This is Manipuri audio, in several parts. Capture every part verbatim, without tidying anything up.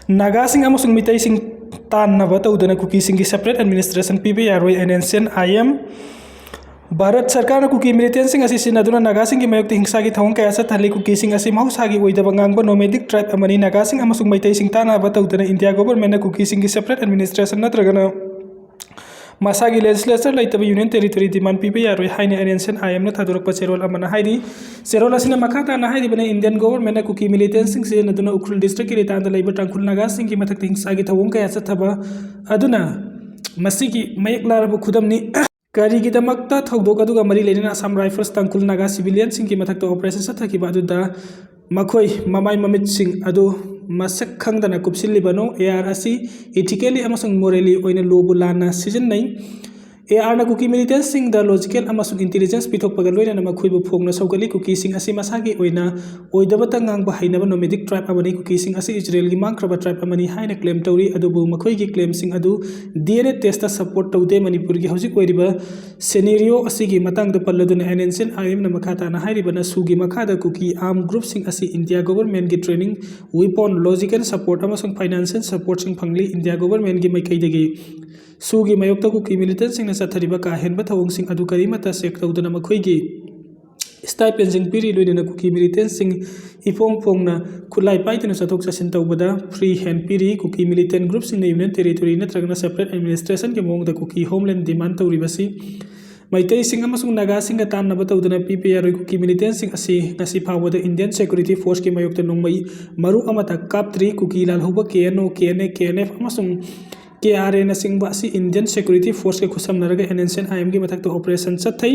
ꯅꯥꯒꯥꯁꯤꯡ ꯑꯃꯁꯨꯡ ꯃꯤꯇꯩꯁꯤꯡ ꯇꯥꯟꯅꯕ ꯇꯧꯗꯅ ꯀꯨꯀꯤꯁꯤꯡꯒꯤ separate administration ꯄꯤꯕ ꯌꯥꯔꯣꯏ, N N C N I M. Bharat ꯁꯔꯀꯥꯔꯅ ꯀꯨꯀꯤ militant ꯁꯤꯡ ꯑꯁꯤ ꯁꯤꯖꯤꯟꯅꯗꯨꯅ ꯅꯥꯒꯥꯁꯤꯡꯒꯤ ꯃꯥꯌꯣꯛꯇ ꯍꯤꯡꯁꯥꯒꯤ ꯊꯧꯑꯣꯡ ꯀꯌꯥ ꯆꯠꯊꯍꯜꯂꯤ꯫ ꯀꯨꯀꯤꯁꯤꯡ ꯑꯁꯤ ꯃꯍꯧꯁꯥꯒꯤ ꯑꯣꯏꯗꯕ ꯉꯥꯡꯕ nomadic tribe ꯑꯃꯅꯤ꯫ ꯅꯥꯒꯥꯁꯤꯡ ꯑꯃꯁꯨꯡ ꯃꯩꯇꯩꯁꯤꯡ ꯇꯥꯟꯅꯕ ꯇꯧꯗꯅ ꯏꯟꯗꯤꯌꯥ government ꯅ ꯀꯨꯀꯤꯁꯤꯡꯒꯤ separate administration ꯅꯠꯇ꯭ꯔꯒꯅ ꯃꯁꯥꯒꯤ legislature ꯂꯩꯇꯕ union territory demand ꯄꯤꯕ ꯌꯥꯔꯣꯏ ꯍꯥꯏꯅ ꯑꯦꯟ ꯑꯦꯟ ꯁꯤ ꯑꯦꯟ ꯑꯥꯏ ꯑꯦꯝꯅ ꯊꯥꯗꯣꯔꯛꯄ ꯆꯦꯔꯣꯜ ꯑꯃꯅ ꯍꯥꯏꯔꯤ꯫ ꯆꯦꯔꯣꯜ ꯑꯁꯤꯅ ꯃꯈꯥ ꯇꯥꯅ ꯍꯥꯏꯔꯤꯕꯅ, Indian government ꯅ ꯀꯨꯀꯤ militant ꯁꯤꯡ ꯁꯤꯖꯤꯟꯅꯗꯨꯅ ꯎꯈ꯭ꯔꯨꯜ district ꯀꯤ ꯂꯤꯇꯥꯟꯗ ꯂꯩꯕ ꯇꯥꯡꯈꯨꯜ ꯅꯥꯒꯥꯁꯤꯡꯒꯤ ꯃꯊꯛꯇ ꯍꯤꯡꯁꯥꯒꯤ ꯊꯧꯑꯣꯡ ꯀꯌꯥ ꯆꯠꯊꯕ ꯑꯗꯨꯅ ꯃꯁꯤꯒꯤ ꯃꯌꯦꯛ ꯂꯥꯔꯕ ꯈꯨꯗꯝꯅꯤ꯫ ꯀꯔꯤꯒꯤꯗꯃꯛꯇ ꯊꯧꯗꯣꯛ ꯑꯗꯨꯒ ꯃꯔꯤ ꯂꯩꯅꯅ Assam Rifles ꯇꯥꯡꯈꯨꯜ ꯅꯥꯒꯥ civilian ꯁꯤꯡꯒꯤ ꯃꯊꯛꯇ operation ꯆꯠꯊꯈꯤꯕ ꯑꯗꯨꯗ ꯃꯈꯣꯏ ꯃꯃꯥꯏ ꯃꯃꯤꯠꯁꯤꯡ ꯑꯗꯨ ꯃꯁꯛ ꯈꯪꯗꯅ ꯀꯨꯞꯁꯤꯜꯂꯤꯕꯅꯣ? ꯑꯦ ꯑꯥꯔ ꯑꯁꯤ ethically ꯑꯃꯁꯨꯡ morally ꯑꯣꯏꯅ law ꯕꯨ ꯂꯥꯟꯅ ꯁꯤꯖꯤꯟꯅꯩ꯫ ꯑꯦ ꯑꯥꯔ ꯅ ꯀꯨꯀꯤ militant ꯁꯤꯡꯗ logical ꯑꯃꯁꯨꯡ intelligence ꯄꯤꯊꯣꯛꯄꯒ ꯂꯣꯏꯅꯅ ꯃꯈꯣꯏꯕꯨ ꯐꯣꯡꯅ ꯁꯧꯒꯠꯂꯤ꯫ ꯀꯨꯀꯤꯁꯤꯡ ꯑꯁꯤ ꯃꯁꯥꯒꯤ ꯑꯣꯏꯅ ꯑꯣꯏꯗꯕꯇ ꯉꯥꯡꯕ ꯍꯩꯅꯕ nomadic tribe ꯑꯃꯅꯤ꯫ ꯀꯨꯀꯤꯁꯤꯡ ꯑꯁꯤ ꯏꯖꯔꯦꯜꯒꯤ ꯃꯥꯡꯈ꯭ꯔꯕ tribe ꯑꯃꯅꯤ ꯍꯥꯏꯅ claim ꯇꯧꯔꯤ, ꯑꯗꯨꯕꯨ ꯃꯈꯣꯏꯒꯤ claim ꯁꯤꯡ ꯑꯗꯨ D N A test ꯇ support ꯇꯧꯗꯦ꯫ ꯃꯅꯤꯄꯨꯔꯒꯤ ꯍꯧꯖꯤꯛ ꯑꯣꯏꯔꯤꯕ scenario ꯑꯁꯤꯒꯤ ꯃꯇꯥꯡꯗ ꯄꯜꯂꯗꯨꯅ ꯑꯦꯟ ꯑꯦꯟ ꯁꯤ ꯑꯦꯟ ꯑꯥꯏ ꯑꯦꯝꯅ ꯃꯈꯥ ꯇꯥꯅ ꯍꯥꯏꯔꯤꯕꯅ, ꯁꯨꯒꯤ ꯃꯈꯥꯗ ꯀꯨꯀꯤ arm group ꯁꯤꯡ ꯑꯁꯤ ꯏꯟꯗꯤꯌꯥ government ꯒꯤ training, weapon, logical support ꯑꯃꯁꯨꯡ financial support ꯁꯤꯡ ꯐꯪꯂꯤ꯫ ꯏꯟꯗꯤꯌꯥ government ꯒꯤ ꯃꯥꯏꯀꯩꯗꯒꯤ ꯁꯨꯒꯤ ꯃꯥꯌꯣꯛꯇ ꯀꯨꯀꯤ militant ꯁꯤꯡꯅ ꯆꯠꯊꯔꯤꯕ ꯀꯥ ꯍꯦꯟꯕ ꯊꯧꯑꯣꯡꯁꯤꯡ ꯑꯗꯨ ꯀꯔꯤꯃꯠꯇ check ꯇꯧꯗꯅ ꯃꯈꯣꯏꯒꯤ stipend ꯁꯤꯡ ꯄꯤꯔꯤ꯫ ꯂꯣꯏꯅꯅ ꯀꯨꯀꯤ militant ꯁꯤꯡ ꯏꯐꯣꯡ ꯐꯣꯡꯅ ꯈꯨꯠꯂꯥꯏ ꯄꯥꯏꯗꯨꯅ ꯆꯠꯊꯣꯛ ꯆꯠꯁꯤꯟ ꯇꯧꯕꯗ free hand ꯄꯤꯔꯤ꯫ ꯀꯨꯀꯤ militant group ꯁꯤꯡꯅ union territory ꯅꯠꯇ꯭ꯔꯒꯅ separate administration ꯒꯤ ꯃꯑꯣꯡꯗ ꯀꯨꯀꯤ homeland demand ꯇꯧꯔꯤꯕꯁꯤ ꯃꯩꯇꯩꯁꯤꯡ ꯑꯃꯁꯨꯡ ꯅꯥꯒꯥꯁꯤꯡꯒ ꯇꯥꯟꯅꯕ ꯇꯧꯗꯨꯅ ꯄꯤꯕ ꯌꯥꯔꯣꯏ꯫ ꯀꯨꯀꯤ militant ꯁꯤꯡ ꯑꯁꯤ ꯉꯁꯤ ꯐꯥꯎꯕꯗ Indian security force ꯀꯤ ꯃꯥꯌꯣꯛꯇ ꯅꯣꯡꯃꯩ ꯃꯔꯨ ꯑꯃꯠꯇ ꯀꯥꯞꯇ꯭ꯔꯤ꯫ ꯀꯨꯀꯤ ꯂꯥꯜꯍꯧꯕ K N O, K N A, K N F ꯑꯃꯁꯨꯡ K R A ꯅꯆꯤꯡꯕ ꯑꯁꯤ Indian security force ꯀ ꯈꯨꯠꯁꯝꯅꯔꯒ N N C N I M ꯒꯤ ꯃꯊꯛꯇ operation ꯆꯠꯊꯩ꯫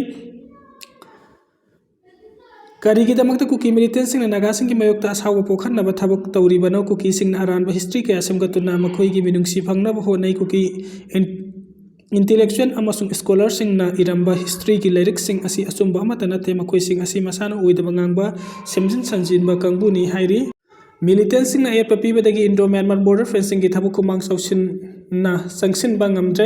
ꯀꯔꯤꯒꯤꯗꯃꯛꯇ ꯀꯨꯀꯤ militant ꯁꯤꯡꯅ ꯅꯥꯒꯥꯁꯤꯡꯒꯤ ꯃꯥꯌꯣꯛꯇ ꯑꯁꯥꯎꯕ ꯄꯣꯛꯍꯟꯅꯕ ꯊꯕꯛ ꯇꯧꯔꯤꯕꯅꯣ? ꯀꯨꯀꯤꯁꯤꯡꯅ ꯑꯔꯥꯟꯕ history ꯀꯌꯥ ꯁꯦꯝꯒꯠꯇꯨꯅ ꯃꯈꯣꯏꯒꯤ ꯃꯤꯅꯨꯡꯁꯤ ꯐꯪꯅꯕ ꯍꯣꯠꯅꯩ꯫ ꯀꯨꯀꯤ in-, intellectual ꯑꯃꯁꯨꯡ scholar ꯁꯤꯡꯅ ꯏꯔꯝꯕ history ꯒꯤ ꯂꯥꯏꯔꯤꯛꯁꯤꯡ ꯑꯁꯤ ꯑꯆꯨꯝꯕ ꯑꯃꯠꯇ ꯅꯠꯇꯦ꯫ ꯃꯈꯣꯏꯁꯤꯡ ꯑꯁꯤ ꯃꯁꯥꯅ ꯑꯣꯏꯗꯕ ꯉꯥꯡꯕ, ꯁꯦꯝꯖꯤꯟ ꯁꯥꯖꯤꯟꯕ ꯀꯥꯡꯕꯨꯅꯤ ꯍꯥꯏꯔꯤ꯫ Militant ꯁꯤꯡꯅ ꯑꯌꯦꯠꯄ ꯄꯤꯕꯗꯒꯤ Indo Myanmar border fencing ꯒꯤ ꯊꯕꯛ ꯈꯨꯃꯥꯡ ꯆꯥꯎꯁꯤꯟꯅ ꯆꯪꯁꯤꯟꯕ ꯉꯝꯗ꯭ꯔꯦ꯫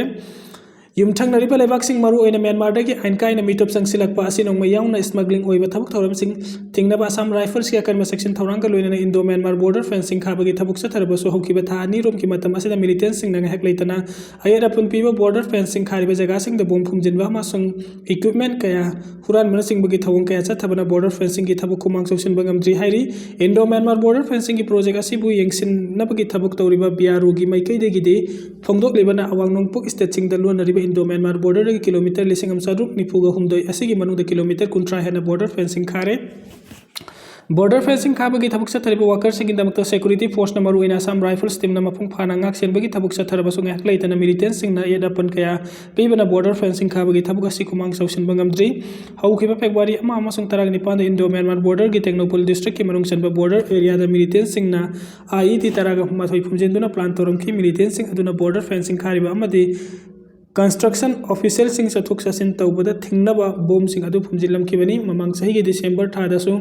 ꯌꯨꯝꯊꯪꯅꯔꯤꯕ ꯂꯩꯕꯥꯛꯁꯤꯡ, ꯃꯔꯨꯑꯣꯏꯅ ꯃ꯭ꯌꯥꯟꯃꯥꯔꯗꯒꯤ ꯑꯥꯏꯟ ꯀꯥꯏꯅ ꯃꯤꯇꯣꯞ ꯆꯪꯁꯤꯜꯂꯛꯄ ꯑꯁꯤ ꯅꯣꯡꯃꯩ ꯌꯥꯎꯅ smuggling ꯑꯣꯏꯕ ꯊꯕꯛ ꯊꯧꯔꯝꯁꯤꯡ ꯊꯤꯡꯅꯕ ꯑꯁꯥꯝ ꯔꯥꯏꯐꯜꯁꯀꯤ ꯑꯀꯟꯕ section ꯊꯧꯔꯥꯡꯒ ꯂꯣꯏꯅꯅ Indo Myanmar border fencing ꯈꯥꯕꯒꯤ ꯊꯕꯛ ꯆꯠꯊꯔꯕꯁꯨ, ꯍꯧꯈꯤꯕ ꯊꯥ ꯑꯅꯤ ꯔꯣꯝꯒꯤ ꯃꯇꯝ ꯑꯁꯤꯗ militantꯁꯤꯡꯅ ꯉꯥꯏꯍꯥꯛ ꯂꯩꯇꯅ ꯑꯌꯦꯠ ꯑꯄꯟ ꯄꯤꯕ border fencing ꯈꯥꯔꯤꯕ ꯖꯒꯥꯁꯤꯡꯗ bomb ꯐꯨꯝꯖꯤꯟꯕ ꯑꯃꯁꯨꯡ equipment ꯀꯌꯥ ꯍꯨꯔꯥꯟꯕꯅꯆꯤꯡꯕꯒꯤ ꯊꯧꯑꯣꯡ ꯀꯌꯥ ꯆꯠꯊꯕꯅ border fencingꯒꯤ ꯊꯕꯛ ꯈꯨꯃꯥꯡ ꯆꯥꯎꯁꯤꯟꯕ ꯉꯝꯗ꯭ꯔꯤ ꯍꯥꯏꯔꯤ꯫ Indo Myanmar border fencingꯒꯤ project ꯑꯁꯤꯕꯨ ꯌꯦꯡꯁꯤꯟꯅꯕꯒꯤ ꯊꯕꯛ ꯇꯧꯔꯤꯕ B R Oꯒꯤ ꯃꯥꯏꯀꯩꯗꯒꯤꯗꯤ ꯐꯣꯡꯗꯣꯛꯂꯤꯕꯅ ꯑꯋꯥꯡ ꯅꯣꯡꯄꯣꯛ stateꯁꯤꯡꯗ ꯂꯣꯟꯅꯔꯤꯕ Indo Myanmar borderꯗꯒꯤ kilometre ꯂꯤꯁꯤꯡ ꯑꯃ ꯆꯥꯇ꯭ꯔꯨꯛ ꯅꯤꯐꯨꯒ ꯍꯨꯝꯗꯣꯏ ꯑꯁꯤꯒꯤ ꯃꯅꯨꯡꯗ kilometre ꯀꯨꯟꯊ꯭ꯔꯥ ꯍꯦꯟꯅ border fencing ꯈꯥꯔꯦ꯫ Border fencing ꯈꯥꯕꯒꯤ ꯊꯕꯛ ꯆꯠꯊꯔꯤꯕ workerꯁꯤꯡꯒꯤꯗꯃꯛꯇ security forceꯅ ꯃꯔꯨꯑꯣꯏꯅ Assam Rifles teamꯅ ꯃꯄꯨꯡ ꯐꯥꯅ ꯉꯥꯛ ꯁꯦꯟꯕꯒꯤ ꯊꯕꯛ ꯆꯠꯊꯔꯕꯁꯨ, ꯉꯥꯏꯍꯥꯛ ꯂꯩꯇꯅ militantꯁꯤꯡꯅ ꯑꯌꯦꯠ ꯑꯄꯟ ꯀꯌꯥ ꯄꯤꯕꯅ border fencing ꯈꯥꯕꯒꯤ ꯊꯕꯛ ꯑꯁꯤ ꯈꯨꯃꯥꯡ ꯆꯥꯎꯁꯤꯟꯕ ꯉꯝꯗ꯭ꯔꯤ꯫ ꯍꯧꯈꯤꯕ February ꯑꯃ ꯑꯃꯁꯨꯡ ꯇꯔꯥꯅꯤꯄꯥꯟꯗ Indo Myanmar borderꯒꯤ ꯇꯦꯡꯅꯧꯄꯜ districtꯀꯤ ꯃꯅꯨꯡ ꯆꯟꯕ border areaꯗ militantꯁꯤꯡꯅ IED ꯇꯔꯥꯒ ꯃꯥꯊꯣꯏ ꯐꯨꯝꯖꯤꯟꯗꯨꯅ plan ꯇꯧꯔꯝꯈꯤ꯫ Militantꯁꯤꯡ ꯑꯗꯨꯅ border fencing ꯈꯥꯔꯤꯕ ꯑꯃꯗꯤ construction officialꯁꯤꯡ ꯆꯠꯊꯣꯛ ꯆꯠꯁꯤꯟ ꯇꯧꯕꯗ ꯊꯤꯡꯅꯕ bombꯁꯤꯡ ꯑꯗꯨ ꯐꯨꯝꯖꯤꯜꯂꯝꯈꯤꯕꯅꯤ꯫ ꯃꯃꯥꯡ ꯆꯍꯤꯒꯤ December ꯊꯥꯗꯁꯨ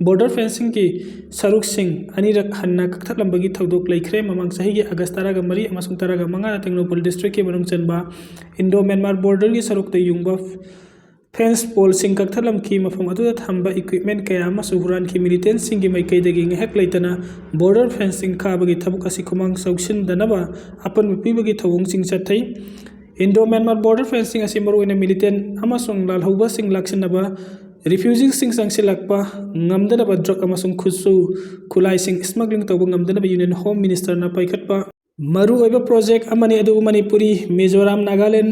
border fencingꯒꯤ ꯁꯔꯨꯛꯁꯤꯡ ꯑꯅꯤꯔꯛ ꯍꯟꯅ ꯀꯛꯊꯠꯂꯝꯕꯒꯤ ꯊꯧꯗꯣꯛ ꯂꯩꯈ꯭ꯔꯦ꯫ ꯃꯃꯥꯡ ꯆꯍꯤꯒꯤ August ꯇꯔꯥꯒ ꯃꯔꯤ ꯑꯃꯁꯨꯡ ꯇꯔꯥꯒ ꯃꯉꯥꯗ ꯇꯦꯡꯅꯧꯄꯜ districtꯀꯤ ꯃꯅꯨꯡ ꯆꯟꯕ Indo Myanmar borderꯒꯤ ꯁꯔꯨꯛꯇ ꯌꯨꯡꯕ fence poleꯁꯤꯡ ꯀꯛꯊꯠꯂꯝꯈꯤ꯫ ꯃꯐꯝ ꯑꯗꯨꯗ ꯊꯝꯕ equipment ꯀꯌꯥ ꯑꯃꯁꯨ ꯍꯨꯔꯥꯟꯈꯤ꯫ Militantꯁꯤꯡꯒꯤ ꯃꯥꯏꯀꯩꯗꯒꯤ ꯉꯥꯏꯍꯥꯛ ꯂꯩꯇꯅ border fencing ꯈꯥꯕꯒꯤ ꯊꯕꯛ ꯑꯁꯤ ꯈꯨꯃꯥꯡ ꯆꯥꯎꯁꯤꯟꯗꯅꯕ ꯑꯄꯟꯕ ꯄꯤꯕꯒꯤ ꯊꯧꯑꯣꯡꯁꯤꯡ ꯆꯠꯊꯩ꯫ Indo Myanmar border fencing ꯑꯁꯤ ꯃꯔꯨꯑꯣꯏꯅ militant ꯑꯃꯁꯨꯡ ꯂꯥꯜꯍꯧꯕꯁꯤꯡ ꯂꯥꯛꯁꯤꯟꯅꯕ, refugeeꯁꯤꯡ ꯆꯪꯁꯤꯜꯂꯛꯄ ꯉꯝꯗꯅꯕ, drug ꯑꯃꯁꯨꯡ ꯈꯨꯠꯁꯨ ꯈꯨꯠꯂꯥꯏꯁꯤꯡ smuggling ꯇꯧꯕ ꯉꯝꯗꯅꯕ Union Home Ministerꯅ ꯄꯥꯏꯈꯠꯄ ꯃꯔꯨꯑꯣꯏꯕ project ꯑꯃꯅꯤ꯫ ꯑꯗꯨꯕꯨ ꯃꯅꯤꯄꯨꯔꯤ, ꯃꯤꯖꯣꯔꯥꯝ, ꯅꯥꯒꯥꯂꯦꯟ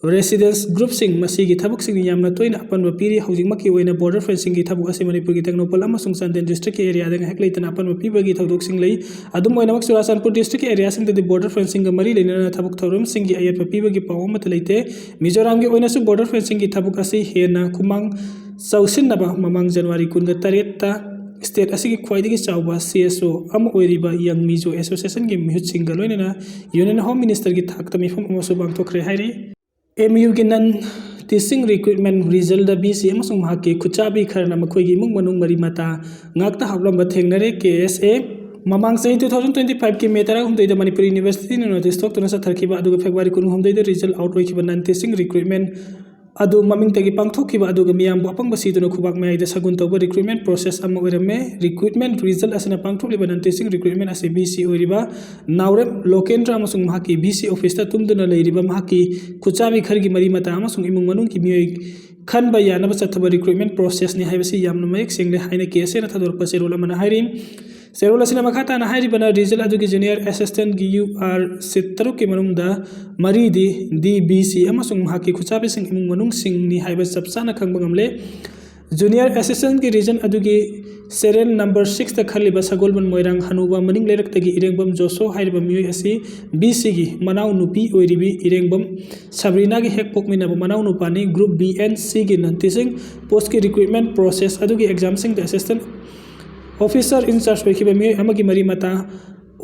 residents groupꯁꯤꯡ ꯃꯁꯤꯒꯤ ꯊꯕꯛꯁꯤꯡꯗ ꯌꯥꯝꯅ ꯇꯣꯏꯅ ꯑꯄꯟꯕ ꯄꯤꯔꯤ꯫ ꯍꯧꯖꯤꯛꯃꯛꯀꯤ ꯑꯣꯏꯅ border fencingꯒꯤ ꯊꯕꯛ ꯑꯁꯤ ꯃꯅꯤꯄꯨꯔꯒꯤ ꯇꯦꯡꯅꯧꯄꯜ ꯑꯃꯁꯨꯡ ꯆꯥꯟꯗꯦꯜ districtꯀꯤ areaꯗ ꯉꯥꯏꯍꯥꯛ ꯂꯩꯇꯅ ꯑꯄꯟꯕ ꯄꯤꯕꯒꯤ ꯊꯧꯗꯣꯛꯁꯤꯡ ꯂꯩ꯫ ꯑꯗꯨꯝ ꯑꯣꯏꯅꯃꯛ, ꯆꯨꯔꯥꯆꯥꯟꯄꯨꯔ districtꯀꯤ areaꯁꯤꯡꯗꯗꯤ border fencingꯒ ꯃꯔꯤ ꯂꯩꯅꯅ ꯊꯕꯛ ꯊꯧꯔꯝꯁꯤꯡꯒꯤ ꯑꯌꯦꯠꯄ ꯄꯤꯕꯒꯤ ꯄꯥꯎ ꯑꯃꯠꯇ ꯂꯩꯇꯦ꯫ ꯃꯤꯖꯣꯔꯥꯝꯒꯤ ꯑꯣꯏꯅꯁꯨ border fencingꯒꯤ ꯊꯕꯛ ꯑꯁꯤ ꯍꯦꯟꯅ ꯈꯨꯃꯥꯡ ꯆꯥꯎꯁꯤꯟꯅꯕ ꯃꯃꯥꯡ January ꯀꯨꯟꯒ ꯇꯔꯦꯠꯇ state ꯑꯁꯤꯒꯤ ꯈ꯭ꯋꯥꯏꯗꯒꯤ ꯆꯥꯎꯕ CSO ꯑꯃ ꯑꯣꯏꯔꯤꯕ Young Mizo Associationꯒꯤ ꯃꯤꯍꯨꯠꯁꯤꯡꯒ ꯂꯣꯏꯅꯅ Union Home Ministerꯒꯤ ꯊꯥꯛꯇ ꯃꯤꯐꯝ ꯑꯃꯁꯨ ꯄꯥꯡꯊꯣꯛꯈ꯭ꯔꯦ ꯍꯥꯏꯔꯤ꯫ MUꯒꯤ non teaching recruitment resultꯗ VC ꯑꯃꯁꯨꯡ ꯃꯍꯥꯛꯀꯤ ꯈꯨꯠꯆꯥꯕꯤ ꯈꯔꯅ ꯃꯈꯣꯏꯒꯤ ꯏꯃꯨꯡ ꯃꯅꯨꯡ ꯃꯔꯤ ꯃꯇꯥ ꯉꯥꯛꯇ ꯍꯥꯞꯂꯝꯕ ꯊꯦꯡꯅꯔꯦ꯫ KSA ꯃꯃꯥꯡ ꯆꯍꯤ two thousand twenty five ꯀꯤ May ꯇꯔꯥꯍꯨꯝꯗꯣꯏꯗ ꯃꯅꯤꯄꯨꯔ University ꯅ notice ꯊꯣꯛꯇꯨꯅ ꯆꯠꯊꯈꯤꯕ, ꯑꯗꯨꯒ February ꯀꯨꯟꯍꯨꯝꯗꯣꯏꯗ result out ꯑꯣꯏꯈꯤꯕ non teaching recruitment ꯑꯗꯨ ꯃꯃꯤꯡꯇꯒꯤ ꯄꯥꯡꯊꯣꯛꯈꯤꯕ, ꯑꯗꯨꯒ ꯃꯤꯌꯥꯝꯕꯨ ꯑꯄꯪꯕ ꯁꯤꯗꯨꯅ ꯈꯨꯕꯥꯛ ꯃꯌꯥꯏꯗ ꯁꯒꯨꯟ ꯇꯧꯕ recruitment process ꯑꯃ ꯑꯣꯏꯔꯝꯃꯦ꯫ Recruitment result ꯑꯁꯤꯅ ꯄꯥꯡꯊꯣꯛꯂꯤꯕ non teaching recruitment ꯑꯁꯤ VC ꯑꯣꯏꯔꯤꯕ ꯅꯥꯎꯔꯦꯝ ꯂꯣꯀꯦꯟꯗ꯭ꯔ ꯑꯃꯁꯨꯡ ꯃꯍꯥꯛꯀꯤ VC office ꯇ ꯇꯨꯝꯗꯨꯅ ꯂꯩꯔꯤꯕ ꯃꯍꯥꯛꯀꯤ ꯈꯨꯠꯆꯥꯕꯤ ꯈꯔꯒꯤ ꯃꯔꯤ ꯃꯇꯥ ꯑꯃꯁꯨꯡ ꯏꯃꯨꯡ ꯃꯅꯨꯡꯒꯤ ꯃꯤꯑꯣꯏ ꯈꯟꯕ ꯌꯥꯅꯕ ꯆꯠꯊꯕ recruitment process ꯅꯤ ꯍꯥꯏꯕꯁꯤ ꯌꯥꯝꯅ ꯃꯌꯦꯛ ꯁꯦꯡꯂꯦ ꯍꯥꯏꯅ ꯀꯦ ꯑꯦꯁ ꯑꯦꯅ ꯊꯥꯗꯣꯔꯛꯄ ꯆꯦꯔꯣꯜ ꯑꯃꯅ ꯍꯥꯏꯔꯤ꯫ ꯆꯦꯔꯣꯜ ꯑꯁꯤꯅ ꯃꯈꯥ ꯇꯥꯅ ꯍꯥꯏꯔꯤꯕꯅ, result ꯑꯗꯨꯒꯤ junior assistant ꯒꯤ U R seat ꯇꯔꯨꯛꯀꯤ ꯃꯅꯨꯡꯗ ꯃꯔꯤꯗꯤ D B C ꯑꯃꯁꯨꯡ ꯃꯍꯥꯛꯀꯤ ꯈꯨꯠꯆꯥꯕꯤꯁꯤꯡ ꯏꯃꯨꯡ ꯃꯅꯨꯡꯁꯤꯡꯅꯤ ꯍꯥꯏꯕ ꯆꯞ ꯆꯥꯅ ꯈꯪꯕ ꯉꯝꯂꯦ꯫ Junior assistant ꯀꯤ result ꯑꯗꯨꯒꯤ serial number six ꯇ ꯈꯜꯂꯤꯕ ꯁꯒꯣꯜꯕꯟ ꯃꯣꯏꯔꯥꯡ ꯍꯅꯨꯕ ꯃꯅꯤꯡ ꯂꯩꯔꯛꯇꯒꯤ ꯏꯔꯦꯡꯕꯝ ꯖꯣꯁꯣ ꯍꯥꯏꯔꯤꯕ ꯃꯤꯑꯣꯏ ꯑꯁꯤ B C ꯒꯤ ꯃꯅꯥꯎ ꯅꯨꯄꯤ ꯑꯣꯏꯔꯤꯕꯤ ꯏꯔꯦꯡꯕꯝ ꯁꯕ꯭ꯔꯤꯅꯥꯒꯤ ꯍꯦꯛ ꯄꯣꯛꯃꯤꯟꯅꯕ ꯃꯅꯥꯎ ꯅꯨꯄꯥꯅꯤ꯫ Group B and C ꯒꯤ non teaching post ꯀꯤ recruitment process ꯑꯗꯨꯒꯤ exam ꯁꯤꯡꯗ assistant officer in charge ꯑꯣꯏꯈꯤꯕ ꯃꯤꯑꯣꯏ ꯑꯃꯒꯤ ꯃꯔꯤ ꯃꯇꯥ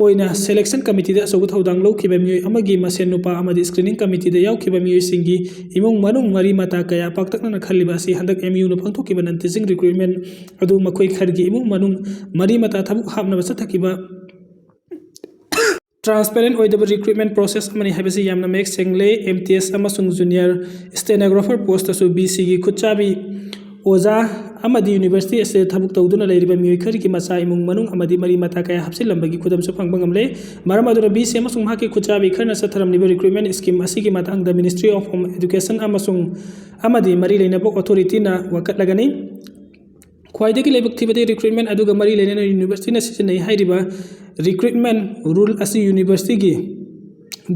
ꯑꯣꯏꯅ selection committee ꯗ ꯑꯆꯧꯕ ꯊꯧꯗꯥꯡ ꯂꯧꯈꯤꯕ ꯃꯤꯑꯣꯏ ꯑꯃꯒꯤ ꯃꯁꯦꯟ ꯅꯨꯄꯥ ꯑꯃꯗꯤ screening committee ꯗ ꯌꯥꯎꯈꯤꯕ ꯃꯤꯑꯣꯏꯁꯤꯡꯒꯤ ꯏꯃꯨꯡ ꯃꯅꯨꯡ ꯃꯔꯤ ꯃꯇꯥ ꯀꯌꯥ ꯄꯥꯛꯇꯛꯅꯅ ꯈꯜꯂꯤꯕ ꯑꯁꯤ ꯍꯟꯗꯛ M U ꯅ ꯄꯥꯡꯊꯣꯛꯈꯤꯕ non teaching recruitment ꯑꯗꯨ ꯃꯈꯣꯏ ꯈꯔꯒꯤ ꯏꯃꯨꯡ ꯃꯅꯨꯡ ꯃꯔꯤ ꯃꯇꯥ ꯊꯕꯛ ꯍꯥꯞꯅꯕ ꯆꯠꯊꯈꯤꯕ transparent ꯑꯣꯏꯗꯕ recruitment process ꯑꯃꯅꯤ ꯍꯥꯏꯕꯁꯤ ꯌꯥꯝꯅ ꯃꯌꯦꯛ ꯁꯦꯡꯂꯦ꯫ M T S ꯑꯃꯁꯨꯡ junior stenographer post ꯇꯁꯨ B C ꯒꯤ ꯈꯨꯠꯆꯥꯕꯤ ꯑꯣꯖꯥ ꯑꯃꯗꯤ university ꯑꯁꯤꯗ ꯊꯕꯛ ꯇꯧꯗꯨꯅ ꯂꯩꯔꯤꯕ ꯃꯤꯑꯣꯏ ꯈꯔꯒꯤ ꯃꯆꯥ ꯏꯃꯨꯡ ꯃꯅꯨꯡ ꯑꯃꯗꯤ ꯃꯔꯤ ꯃꯇꯥ ꯀꯌꯥ ꯍꯥꯞꯆꯤꯜꯂꯝꯕꯒꯤ ꯈꯨꯗꯝꯁꯨ ꯐꯪꯕ ꯉꯝꯂꯦ꯫ ꯃꯔꯝ ꯑꯗꯨꯅ B C ꯑꯃꯁꯨꯡ ꯃꯍꯥꯛꯀꯤ ꯈꯨꯠꯆꯥꯕꯤ ꯈꯔꯅ ꯆꯠꯊꯔꯝꯂꯤꯕ recruitment scheme ꯑꯁꯤꯒꯤ ꯃꯇꯥꯡꯗ Ministry of Home Education ꯑꯃꯁꯨꯡ ꯑꯃꯗꯤ ꯃꯔꯤ ꯂꯩꯅꯕ authority ꯅ ꯋꯥꯀꯠꯂꯒꯅꯤ꯫ ꯈ꯭ꯋꯥꯏꯗꯒꯤ ꯂꯥꯏꯕꯛ ꯊꯤꯕꯗꯤ recruitment ꯑꯗꯨꯒ ꯃꯔꯤ ꯂꯩꯅꯅ university ꯅ ꯁꯤꯖꯤꯟꯅꯩ ꯍꯥꯏꯔꯤꯕ recruitment rule ꯑꯁꯤ university ꯒꯤ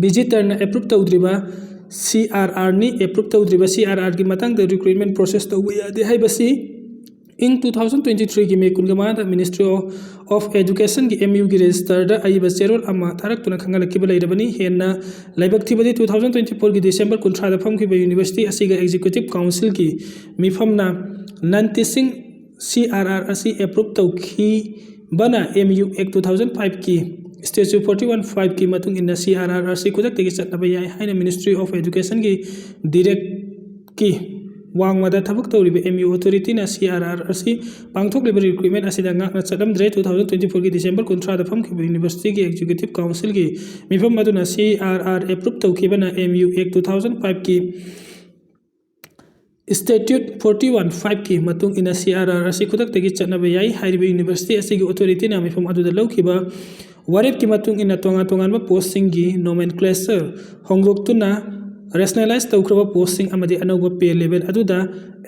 visitor ꯅ approve ꯇꯧꯗ꯭ꯔꯤꯕ C R R ꯅꯤ꯫ Approve ꯇꯧꯗ꯭ꯔꯤꯕ C R R ꯒꯤ ꯃꯇꯥꯡꯗ recruitment process ꯇꯧꯕ ꯌꯥꯗꯦ ꯍꯥꯏꯕꯁꯤ ꯏꯪ two thousand twenty three ꯒꯤ May ꯀꯨꯟꯃꯉꯥꯗ Ministry of, of Education ꯒꯤ M U ꯒꯤ register ꯗ ꯑꯏꯕ ꯆꯦꯔꯣꯜ ꯑꯃ ꯊꯥꯔꯛꯇꯨꯅ ꯈꯪꯍꯜꯂꯛꯈꯤꯕ ꯂꯩꯔꯕꯅꯤ꯫ ꯍꯦꯟꯅ ꯂꯥꯏꯕꯛ ꯊꯤꯕꯗꯤ two thousand twenty four ꯒꯤ December ꯀꯨꯟꯊ꯭ꯔꯥꯗ ꯐꯝꯈꯤꯕ university ꯑꯁꯤꯒ executive council ꯒꯤ ꯃꯤꯐꯝꯅ non teaching C R R ꯑꯁꯤ approve ꯇꯧꯈꯤꯕꯅ M U Act two thousand five ꯀꯤ statute forty one five ꯀꯤ ꯃꯇꯨꯡ ꯏꯟꯅ C R R ꯑꯁꯤ ꯈꯨꯗꯛꯇꯒꯤ ꯆꯠꯅꯕ ꯌꯥꯏ ꯍꯥꯏꯅ Ministry of Education ꯒꯤ direct ꯀꯤ ꯋꯥꯡꯃꯗ ꯊꯕꯛ ꯇꯧꯔꯤꯕ M U authorityꯅ C R R ꯑꯁꯤ ꯄꯥꯡꯊꯣꯛꯂꯤꯕ recruitment ꯑꯁꯤꯗ ꯉꯥꯛꯅ ꯆꯠꯂꯝꯗ꯭ꯔꯦ꯫ Two thousand twenty fourꯒꯤ December ꯀꯨꯟꯊ꯭ꯔꯥꯗ ꯐꯝꯈꯤꯕ universityꯒꯤ executive councilꯒꯤ ꯃꯤꯐꯝ ꯑꯗꯨꯅ C R R approve ꯇꯧꯈꯤꯕꯅ M U Act two thousand fiveꯀꯤ Statute forty one fiveꯀꯤ ꯃꯇꯨꯡ ꯏꯟꯅ C R R ꯑꯁꯤ ꯈꯨꯗꯛꯇꯒꯤ ꯆꯠꯅꯕ ꯌꯥꯏ꯫ ꯍꯥꯏꯔꯤꯕ university ꯑꯁꯤꯒꯤ authorityꯅ ꯃꯤꯐꯝ ꯑꯗꯨꯗ ꯂꯧꯈꯤꯕ ꯋꯥꯔꯦꯞꯀꯤ ꯃꯇꯨꯡ ꯏꯟꯅ ꯇꯣꯉꯥꯟ ꯇꯣꯉꯥꯟꯕ postꯁꯤꯡꯒꯤ nomenclature ꯍꯣꯡꯗꯣꯛꯇꯨꯅ rationalize ꯇꯧꯈ꯭ꯔꯕ postꯁꯤꯡ ꯑꯃꯗꯤ ꯑꯅꯧꯕ pay level ꯑꯗꯨꯗ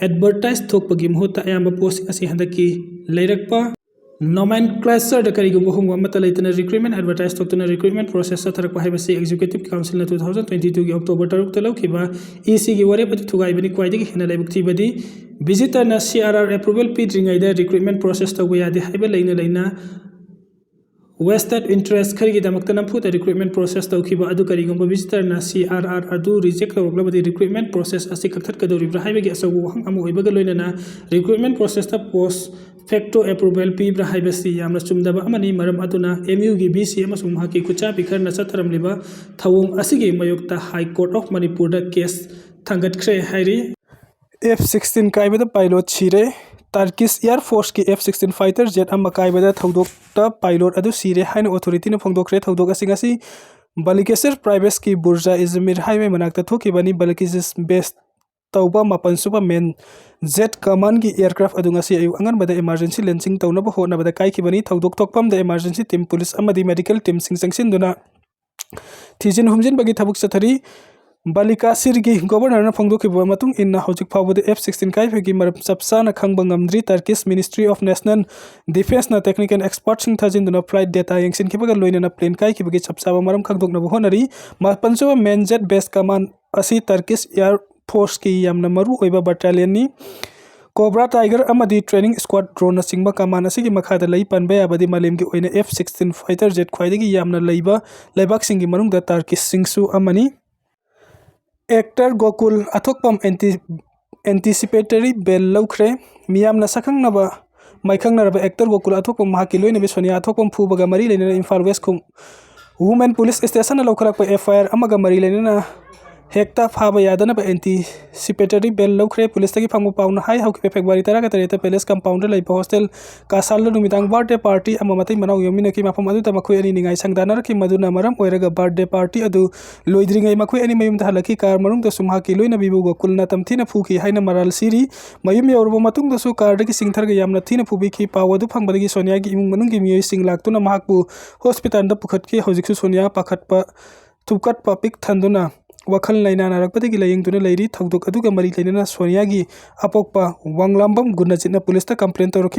advertise ꯊꯣꯛꯄꯒꯤ ꯃꯍꯨꯠꯇ ꯑꯌꯥꯝꯕ postꯁꯤꯡ ꯑꯁꯤ ꯍꯟꯗꯛꯀꯤ ꯂꯩꯔꯛꯄ nomenclatureꯗ ꯀꯔꯤꯒꯨꯝꯕ ꯑꯍꯣꯡꯕ ꯑꯃꯠꯇ ꯂꯩꯇꯅ recruitment advertise ꯊꯣꯛꯇꯨꯅ recruitment process ꯆꯠꯊꯔꯛꯄ ꯍꯥꯏꯕꯁꯤ executive councilꯅ two thousand twenty twoꯒꯤ October ꯇꯔꯨꯛꯇ ꯂꯧꯈꯤꯕ ECꯒꯤ ꯋꯥꯔꯦꯞ ꯑꯗꯨ ꯊꯨꯒꯥꯏꯕꯅꯤ꯫ ꯈ꯭ꯋꯥꯏꯗꯒꯤ ꯍꯦꯟꯅ ꯂꯥꯏꯕꯛ ꯊꯤꯕꯗꯤ visitorꯅ C R R approval ꯄꯤꯗ꯭ꯔꯤꯉꯩꯗ recruitment process ꯇꯧꯕ ꯌꯥꯗꯦ ꯍꯥꯏꯕ ꯂꯩꯅ ꯂꯩꯅ vested interest ꯈꯔꯒꯤꯗꯃꯛꯇ ꯅꯝꯐꯨꯗ recruitment process ꯇꯧꯈꯤꯕ ꯑꯗꯨ ꯀꯔꯤꯒꯨꯝꯕ visitorꯅ C R R ꯑꯗꯨ reject ꯇꯧꯔꯛꯂꯕꯗꯤ recruitment process ꯑꯁꯤ ꯀꯛꯊꯠꯀꯗꯧꯔꯤꯕ꯭ꯔꯥ ꯍꯥꯏꯕꯒꯤ ꯑꯆꯧꯕ ꯋꯥꯍꯪ ꯑꯃ ꯑꯣꯏꯕꯒ ꯂꯣꯏꯅꯅ recruitment processꯇ post facto approval ꯄꯤꯕ꯭ꯔꯥ ꯍꯥꯏꯕꯁꯤ ꯌꯥꯝꯅ ꯆꯨꯝꯗꯕ ꯑꯃꯅꯤ꯫ ꯃꯔꯝ ꯑꯗꯨꯅ MUꯒꯤ VC ꯑꯃꯁꯨꯡ ꯃꯍꯥꯛꯀꯤ ꯈꯨꯠꯆꯥꯕꯤ ꯈꯔꯅ ꯆꯠꯊꯔꯝꯂꯤꯕ ꯊꯧꯑꯣꯡ ꯑꯁꯤꯒꯤ ꯃꯥꯌꯣꯛꯇ High Court of Manipurꯗ case ꯊꯥꯡꯒꯠꯈ꯭ꯔꯦ ꯍꯥꯏꯔꯤ꯫ F sixteen ꯀꯥꯏꯕꯗ pilot ꯁꯤꯔꯦ꯫ Turkish Air Forceꯀꯤ F sixteen fighter jet ꯑꯃ ꯀꯥꯏꯕꯗ ꯊꯧꯗꯣꯛꯇ pilot ꯑꯗꯨ ꯁꯤꯔꯦ ꯍꯥꯏꯅ authorityꯅ ꯐꯣꯡꯗꯣꯛꯈ꯭ꯔꯦ꯫ ꯊꯧꯗꯣꯛ ꯑꯁꯤꯡ ꯑꯁꯤ Balıkesir Provinceꯀꯤ Bursa İzmir highway ꯃꯅꯥꯛꯇ ꯊꯣꯛꯈꯤꯕꯅꯤ꯫ Balıkesir base ꯇꯧꯕ ꯃꯥꯄꯟ ꯁꯨꯕ main jet commandꯒꯤ aircraft ꯑꯗꯨ ꯉꯁꯤ ꯑꯌꯨꯛ ꯑꯉꯟꯕꯗ emergency launching ꯇꯧꯅꯕ ꯍꯣꯠꯅꯕꯗ ꯀꯥꯏꯈꯤꯕꯅꯤ꯫ ꯊꯧꯗꯣꯛ ꯊꯣꯛꯐꯝꯗ emergency team, police ꯑꯃꯗꯤ medical teamꯁꯤꯡ ꯆꯪꯁꯤꯟꯗꯨꯅ ꯊꯤꯖꯤꯟ ꯍꯨꯝꯖꯤꯟꯕꯒꯤ ꯊꯕꯛ ꯆꯠꯊꯔꯤ꯫ ꯕꯥꯂꯤꯀꯥꯁꯤꯔꯒꯤ governorꯅ ꯐꯣꯡꯗꯣꯛꯈꯤꯕ ꯃꯇꯨꯡ ꯏꯟꯅ ꯍꯧꯖꯤꯛ ꯐꯥꯎꯕꯗ F sixteen ꯀꯥꯏꯕꯒꯤ ꯃꯔꯝ ꯆꯞ ꯆꯥꯅ ꯈꯪꯕ ꯉꯝꯗ꯭ꯔꯤ꯫ Turkish Ministry of National Defenceꯅ technical expertꯁꯤꯡ ꯊꯥꯖꯤꯟꯗꯨꯅ flight data ꯌꯦꯡꯁꯤꯟꯈꯤꯕꯒ ꯂꯣꯏꯅꯅ plane ꯀꯥꯏꯈꯤꯕꯒꯤ ꯆꯞ ꯆꯥꯕ ꯃꯔꯝ ꯈꯪꯗꯣꯛꯅꯕ ꯍꯣꯠꯅꯔꯤ꯫ ꯃꯥꯄꯟꯁꯨꯕ main jet base command ꯑꯁꯤ Turkish Air Forceꯀꯤ ꯌꯥꯝꯅ ꯃꯔꯨ ꯑꯣꯏꯕ battalionꯅꯤ꯫ Cobra Tiger ꯑꯃꯗꯤ training squad droneꯅꯆꯤꯡꯕ command ꯑꯁꯤꯒꯤ ꯃꯈꯥꯗ ꯂꯩ꯫ ꯄꯟꯕ ꯌꯥꯕꯗꯤ ꯃꯥꯂꯦꯝꯒꯤ ꯑꯣꯏꯅ F sixteen fighter jet ꯈ꯭ꯋꯥꯏꯗꯒꯤ ꯌꯥꯝꯅ ꯂꯩꯕ ꯂꯩꯕꯥꯛꯁꯤꯡꯒꯤ ꯃꯅꯨꯡꯗ Turkishꯁꯤꯡꯁꯨ ꯑꯃꯅꯤ꯫ Actor ꯒꯣꯀꯨꯜ ꯑꯊꯣꯛꯄꯝ anti-, anticipatory bail ꯂꯧꯈ꯭ꯔꯦ꯫ ꯃꯤꯌꯥꯝꯅ ꯁꯛꯈꯪꯅꯕ ꯃꯥꯏꯈꯪꯅꯔꯕ actor ꯒꯣꯀꯨꯜ ꯑꯊꯣꯛꯄꯝ ꯃꯍꯥꯛꯀꯤ ꯂꯣꯏꯅꯕꯤ ꯁꯣꯅꯤꯌꯥ ꯑꯊꯣꯛꯄꯝ ꯐꯨꯕꯒ ꯃꯔꯤ ꯂꯩꯅꯅ Imphal West ꯈꯨꯡ-, Women Police Stationꯅ ꯂꯧꯈꯠꯂꯛꯄ F I R ꯑꯃꯒ ꯃꯔꯤ ꯂꯩꯅꯅ ꯍꯦꯛꯇ ꯐꯥꯕ ꯌꯥꯗꯅꯕ anticipatory bail ꯂꯧꯈ꯭ꯔꯦ꯫ ꯄꯨꯂꯤꯁꯇꯒꯤ ꯐꯪꯕ ꯄꯥꯎꯅ ꯍꯥꯏ, ꯍꯧꯈꯤꯕ February ꯇꯔꯥꯒ ꯇꯔꯦꯠꯇ Palace Compoundꯗ ꯂꯩꯕ hostel ꯀꯥꯁꯥꯜꯗ ꯅꯨꯃꯤꯗꯥꯡ birthday party ꯑꯃ ꯃꯇꯩ ꯃꯅꯥꯎ ꯌꯧꯃꯤꯟꯅꯈꯤ꯫ ꯃꯐꯝ ꯑꯗꯨꯗ ꯃꯈꯣꯏ ꯑꯅꯤ ꯅꯤꯡꯉꯥꯏ ꯁꯪꯗꯥꯅꯔꯛꯈꯤ, ꯃꯗꯨꯅ ꯃꯔꯝ ꯑꯣꯏꯔꯒ birthday party ꯑꯗꯨ ꯂꯣꯏꯗ꯭ꯔꯤꯉꯩ ꯃꯈꯣꯏ ꯑꯅꯤ ꯃꯌꯨꯝꯗ ꯍꯜꯂꯛꯈꯤ꯫ Car ꯃꯅꯨꯡꯗꯁꯨ ꯃꯍꯥꯛꯀꯤ ꯂꯣꯏꯅꯕꯤꯕꯨ ꯒꯣꯀꯨꯜꯅ ꯇꯝꯊꯤꯅ ꯐꯨꯈꯤ ꯍꯥꯏꯅ ꯃꯔꯥꯜ ꯁꯤꯔꯤ꯫ ꯃꯌꯨꯝ ꯌꯧꯔꯕ ꯃꯇꯨꯡꯗꯁꯨ carꯗꯒꯤ ꯆꯤꯡꯊꯔꯒ ꯌꯥꯝꯅ ꯊꯤꯅ ꯐꯨꯕꯤꯈꯤ꯫ ꯄꯥꯎ ꯑꯗꯨ ꯐꯪꯕꯗꯒꯤ ꯁꯣꯅꯤꯌꯥꯒꯤ ꯏꯃꯨꯡ ꯃꯅꯨꯡꯒꯤ ꯃꯤꯑꯣꯏꯁꯤꯡ ꯂꯥꯛꯇꯨꯅ ꯃꯍꯥꯛꯄꯨ hospitalꯗ ꯄꯨꯈꯠꯈꯤ꯫ ꯍꯧꯖꯤꯛꯁꯨ ꯁꯣꯅꯤꯌꯥ ꯄꯥꯈꯠꯄ, ꯊꯨꯞꯀꯠꯄ ꯄꯤꯛ ꯊꯟꯗꯨꯅ ꯋꯥꯈꯜ ꯂꯩꯅꯥ ꯅꯥꯔꯛꯄꯗꯒꯤ ꯂꯥꯌꯦꯡꯗꯨꯅ ꯂꯩꯔꯤ꯫ ꯊꯧꯗꯣꯛ ꯑꯗꯨꯒ ꯃꯔꯤ ꯂꯩꯅꯅ ꯁꯣꯅꯤꯌꯥꯒꯤ ꯑꯄꯣꯛꯄ ꯋꯥꯡꯂꯥꯝꯕꯝ ꯒꯨꯅꯖꯤꯠꯅ ꯄꯨꯂꯤꯁꯇ complain ꯇꯧꯔꯛꯈꯤ꯫